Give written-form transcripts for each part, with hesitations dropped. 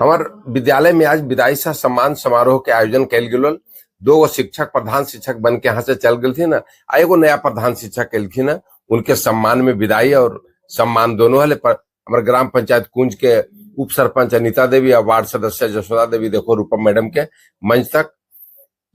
हमार विद्यालय में आज विदाई सह सम्मान समारोह के आयोजन कल गेल। दो गो शिक्षक प्रधान शिक्षक बन के यहाँ से चल गए ना, आ एगो नया प्रधान शिक्षक एलखिन है, उनके सम्मान में विदाई और सम्मान दोनों हले। पर हमारे ग्राम पंचायत कुंज के उप सरपंच अनिता देवी और वार्ड सदस्य जशोदा देवी देखो रूपम मैडम के मंच तक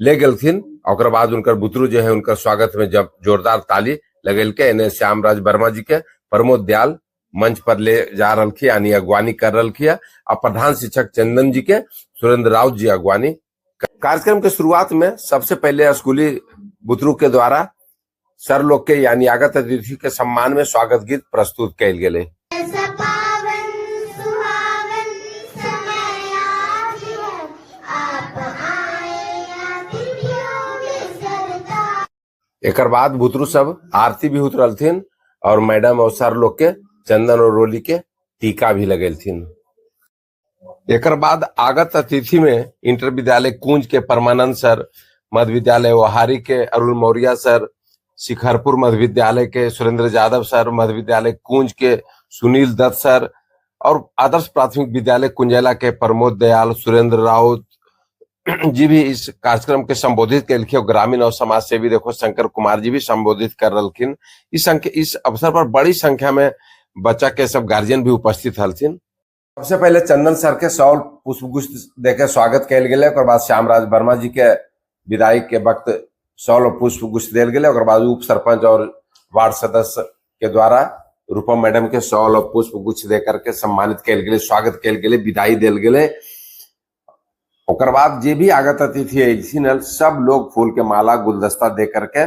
ले गेलखिन। और बाद उनकर बुतरू जो है उनकर स्वागत में जब जोरदार ताली लगेल के एने श्यामराज वर्मा जी के प्रमोद दयाल मंच पर ले जा रही यानी अगवानी कर रही है और प्रधान शिक्षक चंदन जी के सुरेंद्र राउत जी अगवानी। कार्यक्रम के शुरुआत में सबसे पहले स्कूली बुतरू के द्वारा सर लोग के यानी आगत अतिथि के सम्मान में स्वागत गीत प्रस्तुत कयल गेलै। ऐसा पावन सुहावन समय आज है, आप आए अतिथियों के सरदार। एकर बाद बुतरू सब आरती भी उतरलथिन और मैडम और सर लोग के चंदन और रोली के टीका भी लगेलथिन। एकर बाद आगत अतिथि में इंटर विद्यालय कुंज के परमानंद सर, मध्य विद्यालय ओहारी के अरुण मौर्य सर, शिखरपुर मध्य विद्यालय के सुरेंद्र यादव सर, मध्य विद्यालय कुंज के सुनील दत्त सर और आदर्श प्राथमिक विद्यालय कुंजेला के प्रमोद दयाल, सुरेंद्र राउत जी भी इस कार्यक्रम के संबोधित कलखिन और ग्रामीण और समाज सेवी देखो शंकर कुमार जी भी संबोधित कर रलखिन। इस अवसर पर बड़ी संख्या में बच्चा के सब गार्जियन भी उपस्थित हलथिन। सबसे पहले चंदन सर के शॉल पुष्पगुच्छ देके स्वागत कयल गेलै। ओकर बाद श्यामराज वर्मा जी के विदाई के वक्त शॉल और पुष्पगुच्छ देल गेलै। ओकर बाद उप सरपंच और वार्ड सदस्य के द्वारा रूपम मैडम के शॉल और पुष्पगुच्छ दे करके सम्मानित कयल गेलै, स्वागत कयल गेलै, विदाई देल गेलै। ओकर बाद जे भी आगत अतिथि अयलथिन सब लोग फूल के माला गुलदस्ता दे करके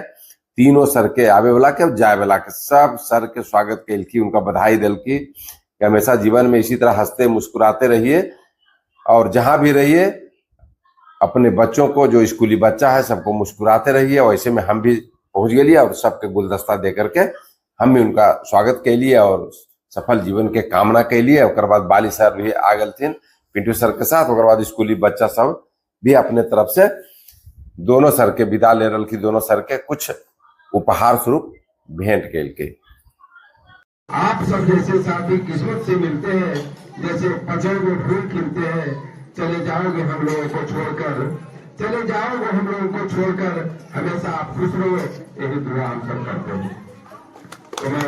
तीनों सर के आवे वाला के और जाए वाला के सब सर के स्वागत कलकी, उनका बधाई दिलकी कि हमेशा जीवन में इसी तरह हंसते मुस्कुराते रहिए और जहां भी रहिए अपने बच्चों को, जो स्कूली बच्चा है सबको मुस्कुराते रहिए। और ऐसे में हम भी पहुंच गए और सबके गुलदस्ता दे करके हम भी उनका स्वागत कैलिए और सफल जीवन के कामना कैलिए। ओकर बाद बाली सर भी आ गलथिन पिंटू सर के साथ। ओकर बाद स्कूली बच्चा सब भी अपने तरफ से दोनों सर के विदा ले रही, दोनों सर के कुछ उपहार स्वरूप भेंट कैलके। आप सब जैसे साथी किस्मत से मिलते हैं, जैसे पचों में फूल खिलते हैं। चले जाओगे हम लोगों को छोड़कर, चले जाओगे हम लोगों को छोड़कर, हमेशा आप खुश रहो, यही दुआ हम सब करते हैं। तो मैं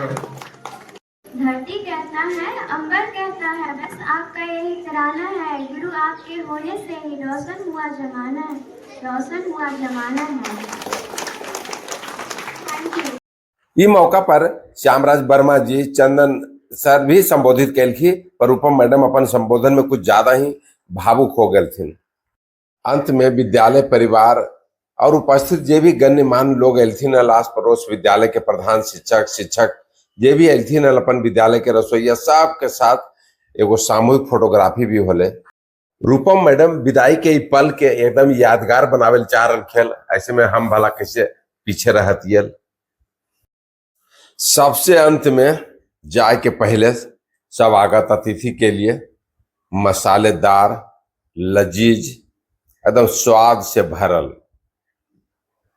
धरती कहता है, अंबर कहता है, बस आपका यही तराना है। गुरु आपके होने से ही रोशन हुआ जमाना है, रोशन हुआ जमाना है। Thank you. ई मौका पर श्यामराज वर्मा जी, चंदन सर भी संबोधित कैलखी, पर रूपम मैडम अपन संबोधन में कुछ ज्यादा ही भावुक हो गए। अंत में विद्यालय परिवार और उपस्थित जे भी गण्यमान्य लोग एलथिन हल, आस पड़ोस विद्यालय के प्रधान शिक्षक, शिक्षक जे भी एलथिन हल, अपन विद्यालय के रसोईया सब के साथ एगो सामूहिक फोटोग्राफी भी होले। रूपम मैडम विदाई के ई पल के एकदम यादगार बनावे चाह रहे, ऐसे में हम भला कैसे पीछे रहतियल। सबसे अंत में जाए के पहले सब आगत अतिथि के लिए मसालेदार लजीज एकदम स्वाद से भरल,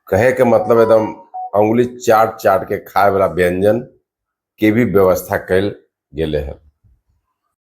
कहे के मतलब एकदम अंगुली चाट चाट के खाए वाला व्यंजन के भी व्यवस्था कैल गेले है।